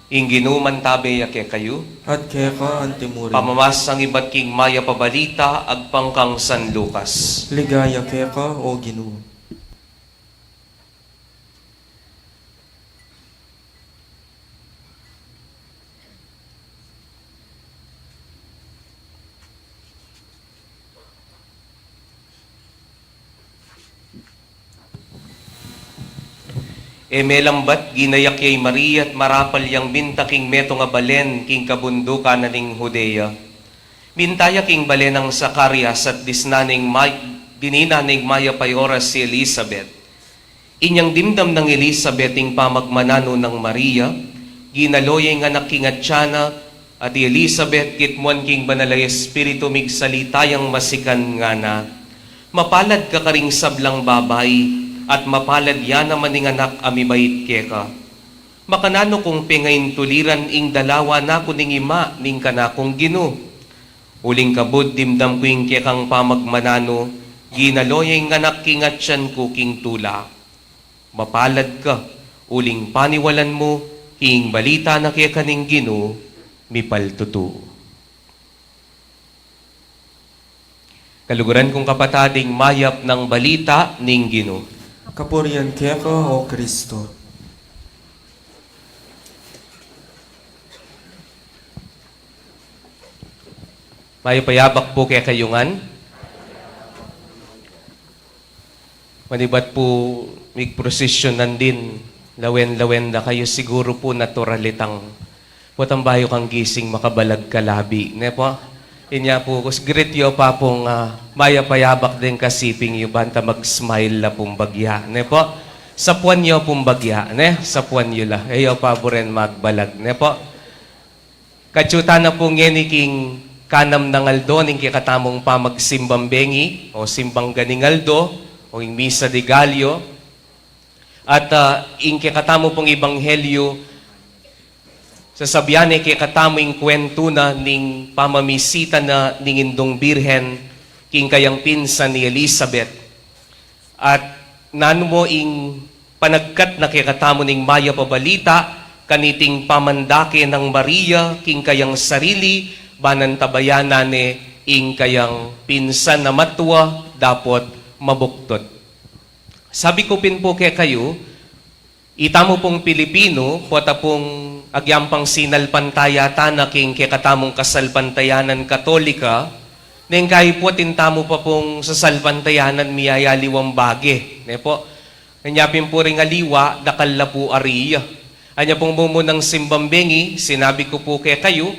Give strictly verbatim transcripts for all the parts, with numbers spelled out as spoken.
Ing Ginu mantabe ya kekayu. At keka antimurin. Pamamasang ibat king mayap a balita agpang kang San Lucas. Ligaya keka, O Ginu. E melambat, ginayak ya i Maria at marapal yang minta king metung a balen king kabundukan na ning Judea. Minta ya king balen nang Zacarias at disnan neng may-, dinina neng mayap a oras i Elisabet. Inyang dimdam nang Elisabet ing pamagmananu nang Maria, ginalo ya ing anak king atian na, at i Elisabet kitmuan king Banal a Espiritu, migsalita yang masikan, ngana: Mapalad ka karing sablang babai, at mapalad ya naman ing anak a mibait keka. Makananu kung pengaintuliran ing dalawa na ku ning ima ning kanakung Ginu? Uling kabud dimdam ku ing kekang pamagmananu, ginalo ya ing anak king atian ku king tula. Mapalad ka, uling paniwalan mu ing balita na keka ning Ginu, mipaltutu. Kaluguran kung kapatad, ing mayap nang balita ning Ginu. Kapurian keka, O Kristo. Mayap a yabak pu kekayu ngan. Manibat pu, migprosesyonan din, lawen-lawen da kayu, siguru pu natural itang potang bayu kang gising makabalag kalabi, ne po? Inya pu, kus-, greet yu pa pung, ah, mayap a yabak deng kasiping yu, banta mag-smile la pung bagya, ne po? Sapuan yu pung bagya, ne? Sapuan yu la. E yu pa buren magbalag, ne po? Katyutan na pu ngeni king kanam nang aldo ning kekatamung pamagsimbang bengi, o simbang ganing aldo, o ing Misa de Gallo. At, ah, ing kekatamu pung ebanghelyo, sasabian ne kekatamu ing kwentu na ning pamamisita na ning Indung Birhen king kayang pinsan i Elisabet. At nanu mu ing panagkat na kekatamu ning mayap a balita kaniting pamandake nang Maria king kayang sarili, ban antabayanan ne ing kayang pinsan a matua dapot mabuktot. Sabi ku pin pu kekayu, itamu pung Pilipinu, pota pung agyang pang sinalpantaya tana king kekatamung kasalpantayanan Katolika, neng kayi pu atin tamu pa pung sasalpantayanan miyayaliwang bage, ne po? Anya pin pu ring aliwa, dakal la pu ari ya. Anya pung mumunang simbang bengi, sinabi ku pu kekayu,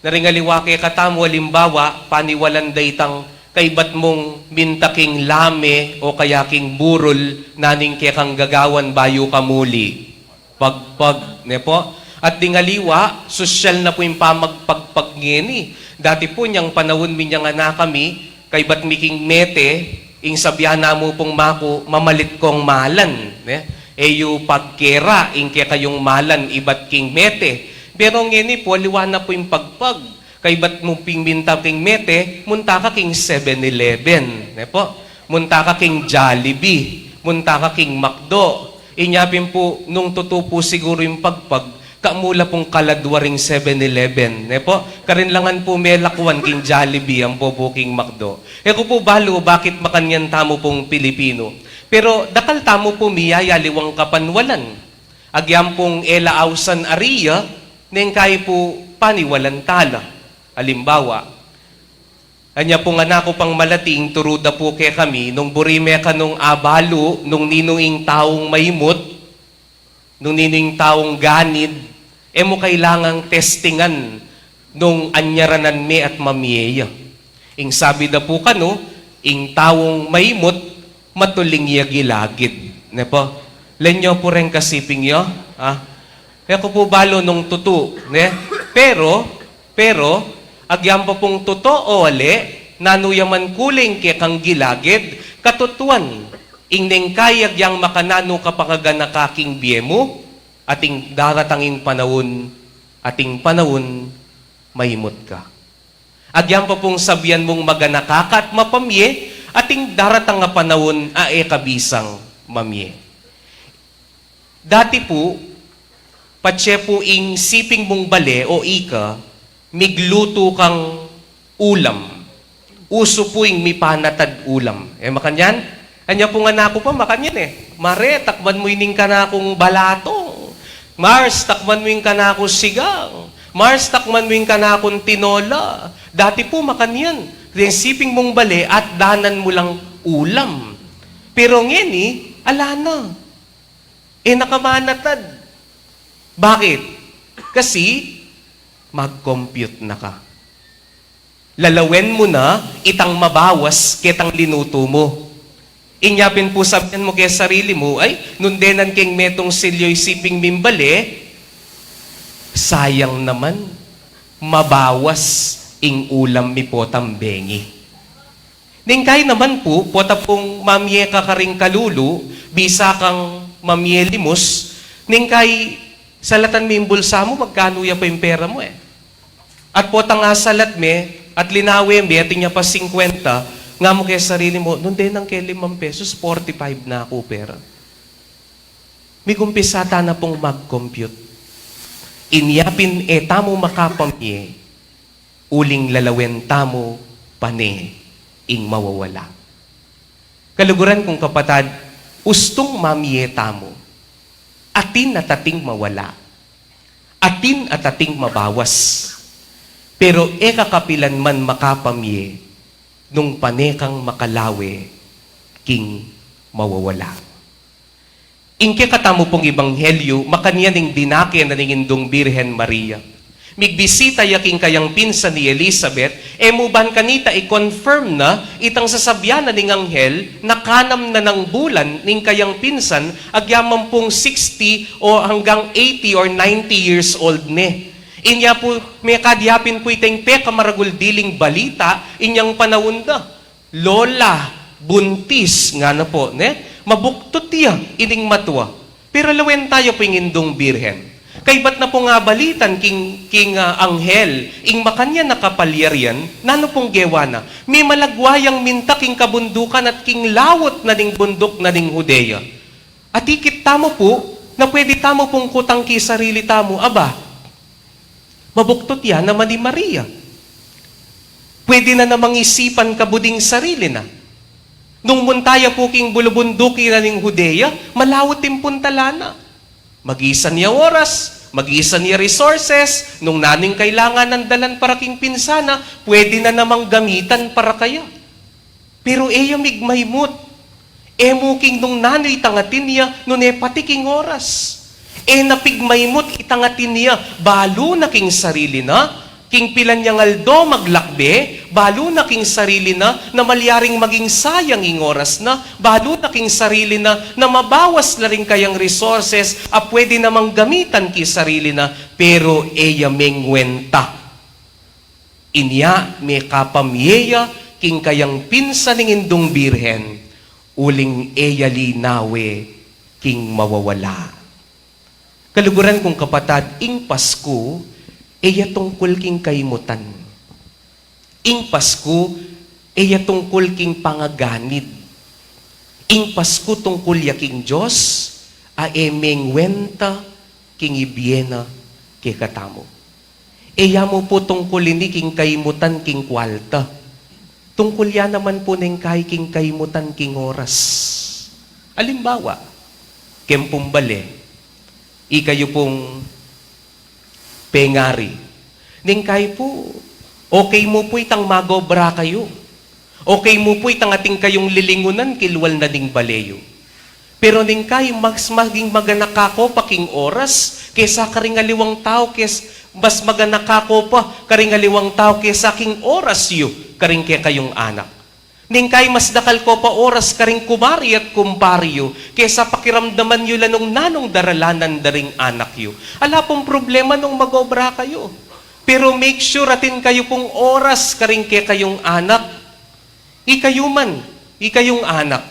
na ring aliwa kekatamu, alimbawa, paniwalan da itang kaybat mung minta king lame o kaya king burol na ning kekang gagawan bayu ka muli. Pagpag, ne po? At ding aliwa, sosyal na pu ing pamagpagpag ngeni. Dati pu, inyang panaun mi inyang anak kami, kaybat mi king mete, ing sabian na mu pung maku, mamalit kong malan, ne? E yu pagkera ing kekayung malan ibat king mete. Pero ngeni pu, aliwa na pu ing pagpag. Kaybat mu ping minta king mete, munta ka king Seven Eleven, ne po? Munta ka king Jollibee, munta ka king McDo. Inya pin pu, nung tutu pu siguru ing pagpag, kamu la pung kaladwa ring Seven Eleven, ne po? Karin la ngan pu melakwan king Jollibee ampo pu king McDo. E ku pu balu bakit makanyan tamu pung Pilipinu. Pero dakal tamu pu miyayaliwang kapanwalan. Agyang pung e la ausan ari ya, neng kayi pu paniwalan tala. Alimbawa, anya pung anak ku pang malati, ing turu da pu kekami, nung buri me kanung abalu nung ninu ing taung maimut, nung ninu ing taung ganid, e mu kailangang testingan nung anyaranan me at mamie ya. Ing sabi da pu kanu, ing taung maimut, matuling ya gilagid. Ne po? Len yu pu reng kasiping yu, ah? E ku pu balu nung tutu, ne? Pero, pero, agyang pa pung tutu o ali, nanu ya man kuli ing kekang gilagid, katutuan, ing neng kayi agyang makananu ka pangaganaka king bie mu, ating daratang ing panaun, ating panaun, maimut ka. Agyang pa pung sabian mung maganaka ka at mapamie, ating daratang a panaun a e ka bisang mamie. Dati pu, Patse pu ing siping mung bale o ika, miglutu kang ulam. Usu pu ing mipanatad ulam. E makanyan? Anya pung anak ku pa, makanyan e. Mare, takman mu ining kanakung balatong. Mars, takman mu ing kanakung sigang. Mars, takman mu ing kanakung tinola. Dati pu makanyan. Ring siping mung bale at danan mu lang ulam. Pero ngeni, ala na. E na ka manatad. Bakit? Kasi mag-compute na ka. Lalawen mu na itang mabawas ketang linutu mu. Inya pin pu sabian mu ke sarili mu, "Ay, nung denan keng metung silyu ing siping ming bale, sayang naman, mabawas ing ulam mi potang bengi." Ningkai naman pu, pota pung mamie ka karing kalulu, bisa kang mamie limus, ningkai salatan me ing bulsa mu, magkanu ya pa ing pera mu e. At potang asalat me, at linawe me, atin ya pa singkwenta, ngamu ke sarili mu, "Nung denan ke limang pesos, forty-five na ku pera." Migumpisa tana pung mag-compute. Inya pin e tamu makapamie, uling lalawen tamu pane ing mawawala. Kaluguran kung kapatad, ustung mamie tamu, atin at ating mawala, atin at ating mabawas. Pero e ka kapilan man makapamie nung pane kang makalawe king mawawala. Ing kekatamu pung ebanghelyu, makanyan ing dinake na ning Indung Birhen Maria. Migbisita ya king kayang pinsan i Elizabeth, e mu ban kanita i-confirm na itang sasabian na ning anghel na kanam na nang bulan ning kayang pinsan, agyaman pung sixty o hanggang eighty or ninety years old ne. Inya pu, mekad ya pin pu itang pekamaragul diling balita inyang panaun da. "Lola, buntis," ngana pu, ne? Mabuktut ya ining matua. Pero lawen taya pu ing Indung Birhen. Kaybat na pung abalitan king, king, ah, anghel ing makanyan a kapalyarian, nanu pung gewa na? Mimalagwa yang minta king kabundukan at king laut na ning bunduk na ning Judea. At ikit tamu pu, na pwede tamu pung kutang ki sarili tamu, "Aba, mabuktut ya naman i Maria. Pwede na namang isipan kabud ing sarili na." Nung munta ya pu king bulubunduki na ning Judea, malaut ing puntalan na. Magisan ya oras, magisan ya resources, nung nanu ing kailangan nang dalan para king pinsan na, pwede na namang gamitan para kaya. Pero e ya migmaymut. E mu king nung nanu itang atin ya, nune pati king oras. E na pigmaymut itang atin ya, balu na king sarili na, king pilan yang aldo maglakbe, balu na king sarili na, na malyaring maging sayang ing oras na, balu na king sarili na, na mabawas la ring kayang resources a pwede namang gamitan ki sarili na, pero e ya mengwenta. Inya mekapamie ya king kayang pinsan ing Indung Birhen, uling e ya linawe king mawawala. Kaluguran kung kapatad, ing Pasku e ya tungkul king kaimutan. Ing Pasku e ya tungkul king pangaganid. Ing Pasku tungkul ya king Dios a e mengwenta king ibie na kekatamu. E ya mu pu tungkul ini king kaimutan king kwalta. Tungkul ya naman pu neng kai king kaimutan king oras. Alimbawa, keng pung bale, ikayu pung pengari. Neng kai pu, okay mu pu itang mag-obra kayu. Okay mu pu itang atin kayung lilingunan kilwal na ning bale yu. Pero neng kai mas maging maganaka ko pa king oras kesa karing aliwang tau, kes-, mas maganaka ko pa karing aliwang tau kesa king oras yu karing kekayung anak. Neng kai mas dakal ko pa oras karing kumari at kumpari yu kesa pakiramdaman yu la nung nanung daralanan da ring anak yu. Ala pung problema nung mag-obra kayu. Pero make sure atin kayu pung oras karing kekayung anak. Ikayu man, ikayung anak.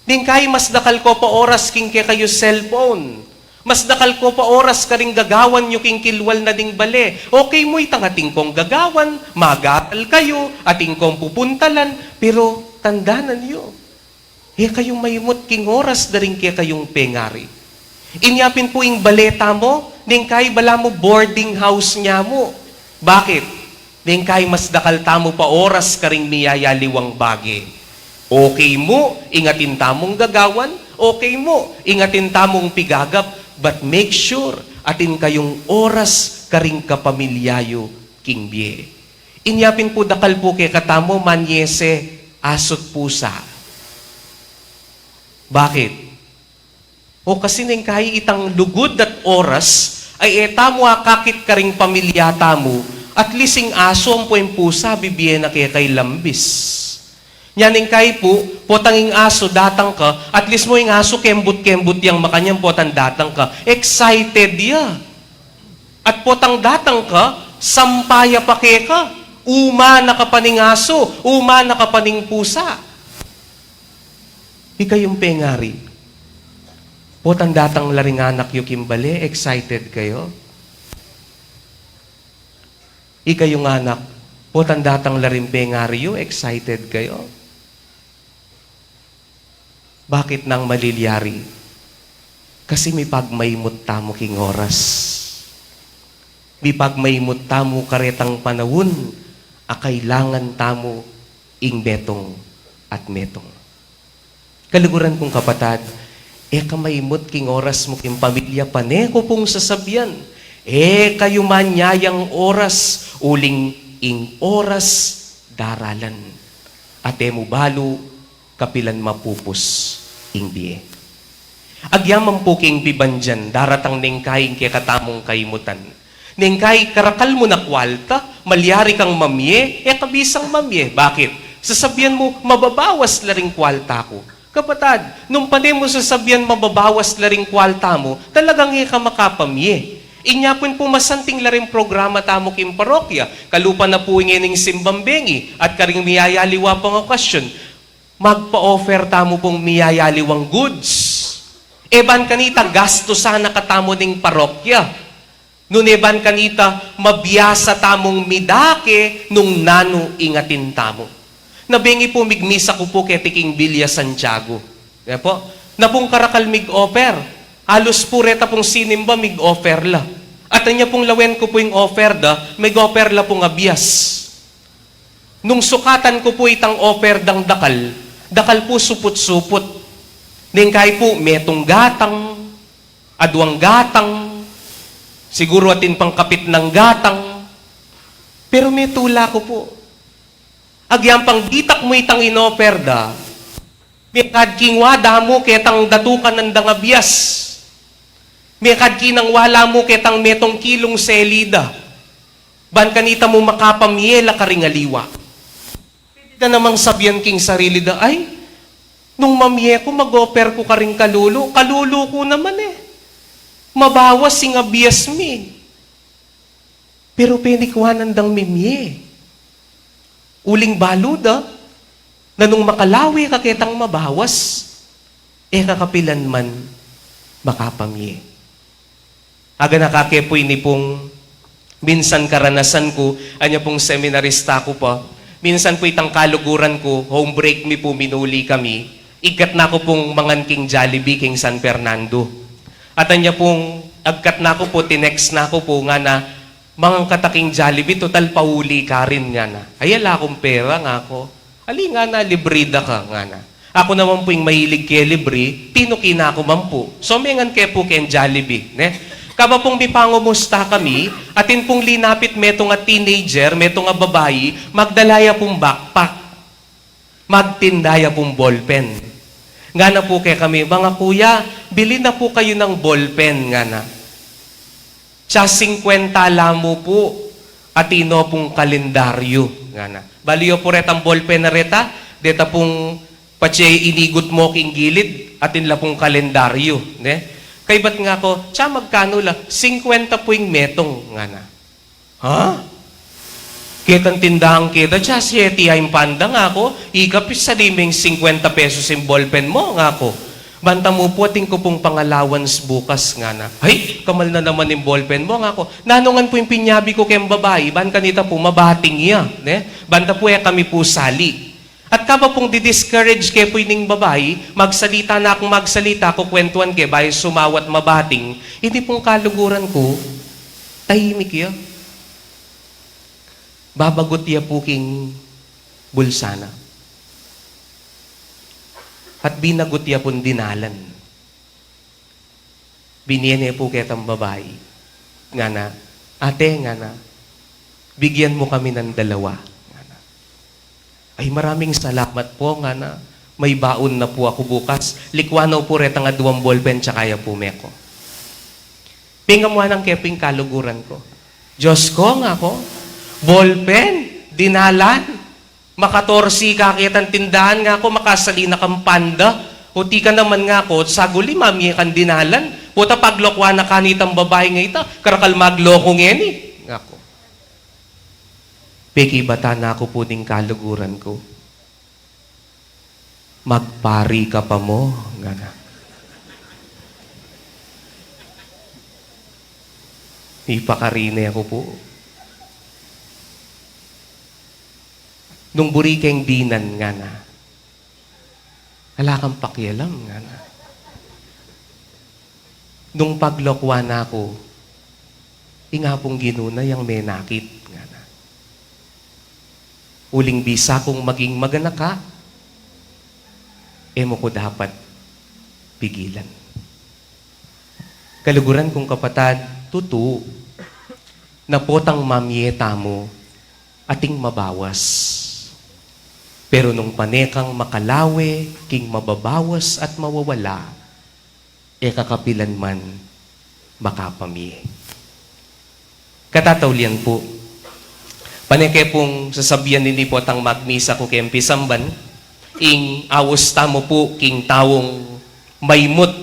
Neng kai mas dakal ko pa oras king kekayu cellphone. Mas dakal ko pa oras karing gagawan yu king kilwal na ning bale. Okay mu itang atin kong gagawan, mag-aral kayu, atin kong pupuntalan, pero tandanan yu, e kayu maimut king oras da ring kekayung pengari. Inya pin pu ing bale tamu, Neng kai balamu boarding house ne mu. Bakit? Neng kai mas dakal tamu pa oras karing miyayaliwang bage. Okay mu, ing atin tamung gagawan, okay mu, ing atin tamung pigagap, but make sure atin kayung oras karing kapamilya yu king bie. Inya pin pu dakal pu kekatamu manyese asu't pusa. Bakit? O kasi neng kai itang lugud at oras, ay e tamu akakit karing pamilya tamu, at least ing asu ampo ing pusa, bibie na keka ing lambis. Nya neng kai pu, potang ing asu datang ka, at least mu ing asu kembut-kembut yang makanyan potang datang ka, excited ya. At potang datang ka, sampa ya pa keka, uma na ka pa ning asu, uma na ka pa ning pusa. Ikayung pengari, potang datang la ring anak yu king bale, excited kayu? Ikayung anak, potang datang la ring pengari yu, excited kayu? Bakit nang malilyari? Kasi mipagmaimut tamu king oras. Mipagmaimut tamu karetang panaun a kailangan tamu ing metung at metung. Kaluguran kung kapatad, e ka maimut king oras mu king pamilya, pane ku pung sasabian, e kayu manyayang oras, uling ing oras daralan. At e mu balu kapilan mapupus ing bie. Agyaman pu king pibandian, daratang neng kai ing kekatamung kaimutan. Neng kai karakal mu na kualta, malyari kang mamie, e ka bisang mamie. Bakit? Sasabian mu, mababawas la ring kualta ku. Kapatad, nung pane mu sasabian mababawas la ring kualta mu, talagang e ka makapamie. Inya pin pu masanting la ring programa tamu king parokya, kalupa na pu ngening simbang bengi, at karing miyayaliwa pang okasyon, magpa-offer tamu pung miyayaliwang goods. E ban kanita gastusan na katamu ning parokya. Nune ban kanita mabiasa tamung midake nung nanu ing atin tamu. Nabengi pu migmisa ku pu keti king Villa Santiago. E pu, na pung karakal mig-offer. Alus pu reta pung sinimba mig-offer la. At anya pung lawen ku pu ing offer da, mig-offer la pung abias. Nung sukatan ku pu itang offer dang dakal, dakal pu suput-suput. Neng kai pu, metung gatang, aduang gatang, siguru atin pang kapitnang gatang. Pero metula ku pu. Agyan pang ditak mu itang in-offer da, mekad king wada mu ketang datukan nang dang abias. Mekad kinang wala mu ketang metung kilung selida. Ban kanita mu makapamie la karing aliwa. Pwede da namang sabian king sarili da, "Ay, nung mamie ku, mag-offer ku karing kalulu, kalulu ku naman e. Mabawas ing abias mi." Pero penikuanan dang mimie. Uling balu da, na nung makalawe ka ketang mabawas, e ka kapilan man makapamie. Aganaka ke pu ini pung minsan karanasan ku, anya pung seminarista ku pa. Minsan pu itang kaluguran ku, home break mi pu, minuli kami. Igkat na ku pung mangan king Jollibee king San Fernando. At anya pung agkat na ku pu, tinext na ku pu, ngana, "Mangan kata king Jollibee, total pauli ka rin," ngana. "Ay, ala kung pera," ngaku. "Ali," ngana, "libre da ka," ngana. Aku naman pu ing mahilig ke libre, tinuki na ku man pu. So, mengan ke pu keng Jollibee, ne? Kaba pung mipangumusta kami, atin pung linapit metung a teenager, metung a babai, magdala ya pung backpack. Magtinda ya pung ballpen. Ngana pu kekami, "Mga kuya, bili na pu kayu ng ballpen," ngana. "Tsa singkwenta la mu pu, atin no pung kalendaryo," ngana. Balu yu pu retang ballpen a reta, deta pung patse inigut mu king gilid, atin la pung kalendaryo, ne? Kaybat ngaku, "Tsa magkanu la?" "Singkwenta pu ing metung," ngana. "Ha? Ketang tindahan keta, tsa siyete ya ing panda," ngaku. "Ika, pisali meng singkwenta pesos ing ballpen mu," ngaku. "Banta mu pu, atin ku pung pang-allowance bukas," ngana. "Ay, kamal na naman ing ballpen mu," ngaku. "Nanu ngan pu ing pinyabi ku keng babai, ban kanita pu mabating ya, ne? Banta pu e kami pu sali." At kaba pung di-discourage ke pu ining babai, magsalita na kung magsalita, kukwentuan ke, bayu sumawat mabating, ini pung kaluguran ku, tahimik ya. Babagut ya pu king bulsa na. At binagut ya pung dinalan. Binie ne pu ketang babai. Ngana, "Ate," ngana, "bigyan mo kami ng dalawa." Ngana. "Ay, maraming salamat po," ngana. "May baon na po ako bukas. Likwan na pu retang aduang ballpen tsaka ya pu meko." Pingamuanan ke pu ing kaluguran ku. "Diyos ko," ngaku, "ballpen, dinalan, makatorsi ka ketang tindahan," ngaku, "makasali na kang panda. O tika naman," ngaku, "saguli mamie kang dinalan. Pota paglokwan na ka nitang babai nga ita, karakal magloko ngeni," ngaku. Pekibatan na ku pu ding kaluguran ku. "Magpari ka pa mu," ngana. Ipakarine ku pu. "Nung buri keng dinan," ngana, "ala kang pakialam," ngana. "Nung paglokwan na ku, ing Apung Ginu na yang menakit," ngana. "Uling bisa kung maging maganaka, e mu ku dapat pigilan." Kaluguran kung kapatad, tutu na potang mamie tamu, ating mabawas. Pero nung pane kang makalawe king mababawas at mawawala, e ka kapilanman makapamie. Katataulian pu, pane ke pung sasabian ini potang magmisa ku keng pisamban, ing aus tamu pu king taung maimut,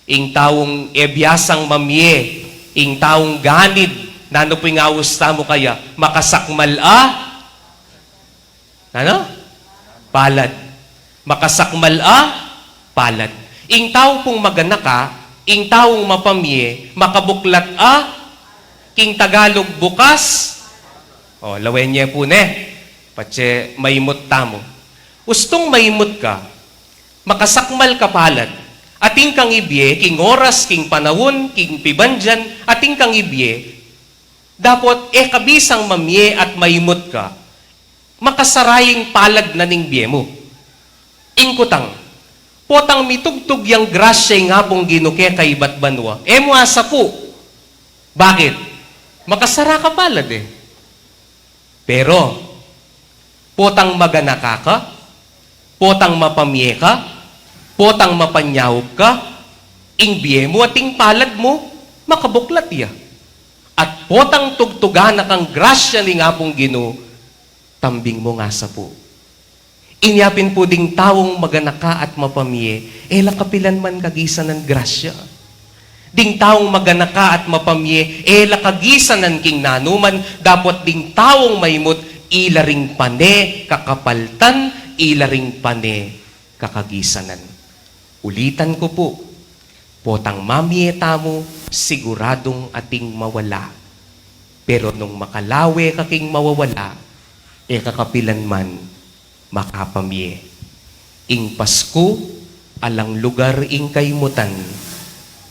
ing taung e biasang mamie, ing taung ganid, nanu pu ing aus tamu kaya? Makasakmal a Ano? Palad. Makasakmal a palad. Ing tau pung maganaka, ing taung mapamie, makabuklat a, king Tagalog, bukas. O, lawen ye pu ne. Patse maimut tamu. Ustung maimut ka, makasakmal ka palad, atin kang ibie, king oras, king panaun, king pibandian, atin kang ibie, dapot e ka bisang mamie at maimut ka, makasara ing palad na ning bie mu. Ing kutang, potang mitugtug yang grasya ing Apung Ginu keka ibat banua, e mu asapu. Bakit? Makasara ka palad e. Pero, potang maganaka ka, potang mapamie ka, potang mapanyaup ka, ing bie mu at ing palad mu, makabuklat ya. At potang tugtugan na kang grasya ning Apung Ginu, tambing mung asapu. Inya pin pu ding taung maganaka at mapamie, e la kapilanman kagisanan grasya. Ding taung maganaka at mapamie, e la kagisanan king nanuman, dapot ding taung maimut, ila ring pane kakapaltan, ila ring pane kakagisanan. Ulitan ku pu, potang mamie tamu, siguradung ating mawala. Pero nung makalawe ka king mawawala, e ka kapilanman makapamie. Ing Pasku, alang lugar ing kaimutan.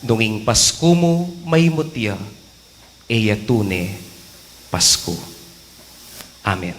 Nung ing Pasku mu maimut ya, e ya tune Pasku. Amen.